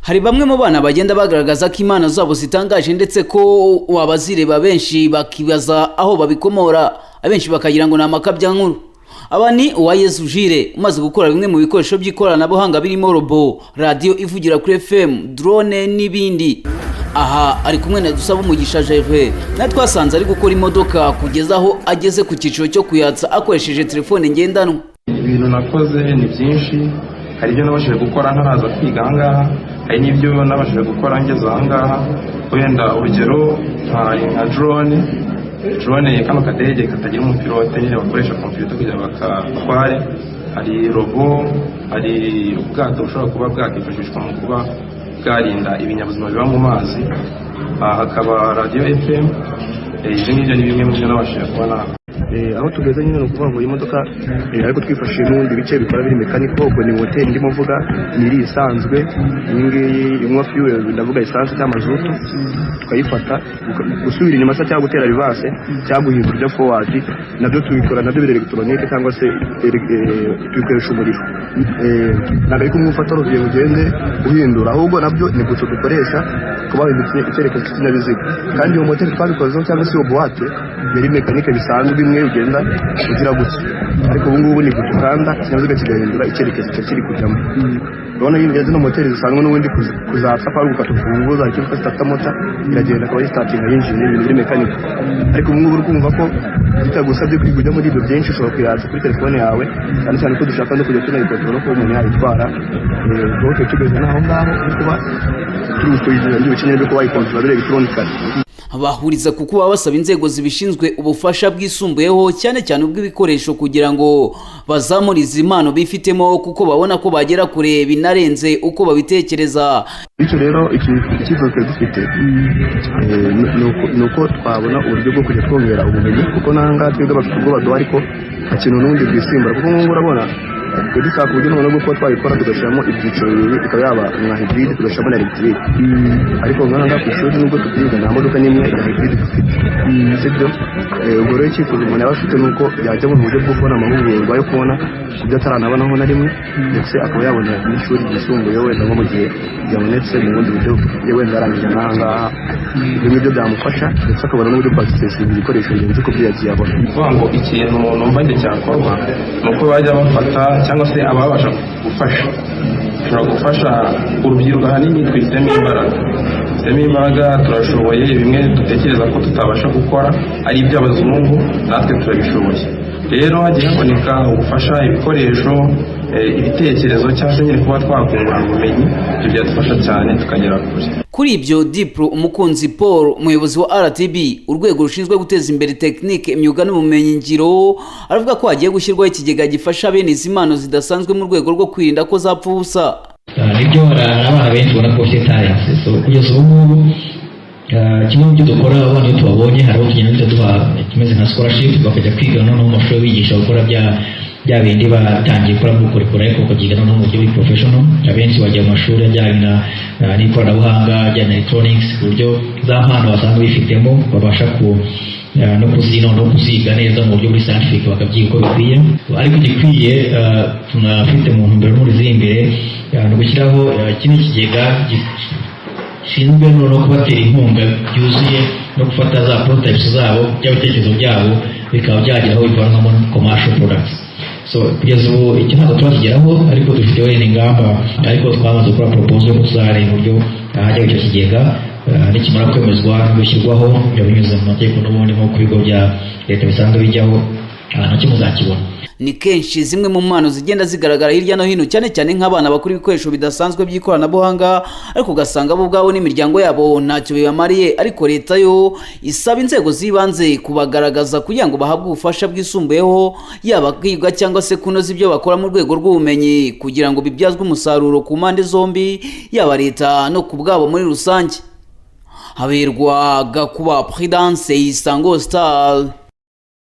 Hari bamwe mu bana bagenda bagaragaza ko impano zabo zitangaje, ndetse ko wabazireba benshi bakibaza aho babikomora, abenshi bakagira ngo ni amakabyankuru. Aba ni Uwayezu Jire, umaze gukora bimwe mu bikoresho by'ikoranabuhanga birimo robo, radiyo ivugira kuri FM, drone n'ibindi. Aha ari kumwe na Dusaba Umugisha Gervais, nawe twasanze ari gukora imodoka kugeza aho ageze ku cyiciro cyo kuyatsa akoresheje telefone ngendanwa. Ibintu nakoze ni byinshi. Hari ibyo nabashije gukora ntaraza kwiga ahangaha, hari n'ibyo nabashije gukora ngeze ahangaha. Wenda urugero nka drone. Drone, kano kadege katagira umupilote nyine, bakoresha computer kugira ngo bakatware. Hari robo, hari ubwato bushobora kuba bwakifashishwa mu kuba bwarinda ibinyabuzima biba mu mazi, hakaba radiyo FM. Ibyo ngibyo ni bimwe mu byo nabashije kuba nakora. Aho tugeze nyine ni ukuvuga ngo iyi modoka, ariko twifashishije n'ubundi bice bikora biri mechanical. Ubwo ni moteri ndimo mvuga, ni iri isanzwe, iyi ngiyi inywa fuel, ndavuga esanse cyangwa mazutu. Tukayifata, gusubira inyuma se cyangwa gutera reverse cyangwa guhindura ujya forward, nabyo tubikora, nabyo biri elegitoronike cyangwa se tubikoresha umuriro. Ntabwo ari kumwe ufata urugiye ugende uhindura, ahubwo nabyo ni gusa dukoresha kuba wahindura icyerekezo cy'ikinyabiziga. Kandi iyo moteri twabikozeho cyangwa se iyo boîte yari mécanique bisanzwe, imwe ugenda ugira gutya, ariko ubu ngubu ni gusa ukanda ikinyabiziga kigahindura icyerekezo cyo kiri kujyamo. Urabona iyo zino moteri zisanzwe n'ubundi kuzatsa kwa gukata urufunguzo, hari icyo bita starter motor, iragenda akaba yistartinga yinjiye, ibintu biri mécanique. Ariko ubu ngubu uri kumva ko bitagusabye kwiga ujya muri ibyo byinshi, ushobora kuyatsa kuri telefone yawe, cyane cyane ko dushaka no kujya tunayikontorora ko umuntu yayitwara. Donc tugeze n'aho ngaho no kuba turi kuyigira ibice nyine byo kuba wayikontorora biri electronically. Bahuriza ku kuba basaba inzego zibishinzwe ubufasha bwisumbuyeho, cyane cyane ubw'ibikoresho, kugira ngo bazamure izi mpano bifitemo, kuko babona ko bagera kure binarenze uko babitekereza. Bityo rero icyifuzo twari dufite ni uko twabona uburyo bwo kujya twongera ubumenyi, kuko n'ahangaha twebwe bafite ubwo baduha, ariko nta kintu n'ubundi bwisimbura. Kuko nk'ubu urabona twe dushaka uburyo noneho bwo kuba twabikora tugashyiramo ibyiciro bibiri, ikaba yaba nka hybride, tugashyiramo na electric. Ariko nk'aha ngaha ku ishuri, nubwo tubyiga, nta modoka n'imwe ya hybride dufite, sibyo? Ubwo rero icyifuzo umuntu yaba afite ni uko yajya mu buryo bwo kubona amahugurwa yo kubona ibyo ataranabonaho na rimwe, ndetse akaba yabona n'ishuri ryisumbuye, wenda nko mu gihe byabonetse mu bundi buryo, wenda yarangije nk'aha ngaha, ibyo ngibyo byamufasha, ndetse akabona n'uburyo bwa accessinga ibikoresho birenze uko byo yagiye abona. Ni ukuvuga ngo ikintu numva njye cyakorwa ni uko bajya bafata cyangwa se ababasha gufasha, bashobora gufasha urubyiruko. Ahanini twifitemo imbaraga, twifitemo imbaraga, turashoboye. Bimwe dutekereza ko tutabasha gukora ari iby'abazungu, natwe turabishoboye. Rero hagiye haboneka ubufasha, ibikoresho, ibitekerezo, cyangwa se nyine kuba twakungurana ubumenyi, ibyo byadufasha cyane tukagera kure. Kuri ibyo, Diplo Umukunzi Paul, umuyobozi wa RTB, urwego rushinzwe guteza imbere tekinike, imyuga n'ubumenyingiro, aravuga ko hagiye gushyirwaho ikigega gifasha bene izi mpano zidasanzwe mu rwego rwo kwirinda ko zapfa ubusa. Nibyo, hari abana benshi ubona ko bafite talents. So kugeza ubu ngubu, kimwe mu byo dukora, abana iyo tubabonye, hari abo tugenda duha ikimeze nka scholarship, bakajya kwiga noneho mu mashuri bigisha gukora bya bindi batangiye gukora mu bukorikori, ariko bakabyiga noneho mu buryo buri professional. Abenshi bajya mu mashuri ajyanye n'ikoranabuhanga, ajyanye na electronics, ku buryo za mpano basanzwe bifitemo babasha ku no noneho kuziga neza mu buryo buri scientific, bakabyiga uko bikwiye. Ariko igikwiye, tunafite mu ntumbero n'uri ziri imbere, ni ugushyiraho kino kigega gishinzwe noneho kubatera inkunga byuzuye no gufata za prototypes zabo, bya bitekerezo byabo, bikaba byagera aho bivanwamo commercial products. So kugeza ubu icyo ntabwo turakigeraho, ariko dufite wenda ingamba, ariko twamaze gukora proposal yo tuzareba uburyo hajyaho icyo kigega. Nikimara kwemezwa no gushyirwaho binyuze mu mategeko n'ubundi nko ku bigo bya leta bisanzwe bijyaho, nacyo muzakibona. Ni kenshi zimwe mu mpano zigenda zigaragara hirya no hino, cyane cyane nk'abana bakora ibikoresho bidasanzwe by'ikoranabuhanga, ariko ugasanga bo ubwabo n'imiryango yabo ntacyo bibamariye. Ariko leta yo isaba inzego z'ibanze kubagaragaza kugira ngo bahabwe ubufasha bwisumbuyeho, yaba kwiga cyangwa se kunoza ibyo bakora mu rwego rw'ubumenyi, kugira ngo bibyazwe umusaruro ku mpande zombi, yaba leta no ku bwabo muri rusange. Haberwa Gakuba Prudence, Isango Star.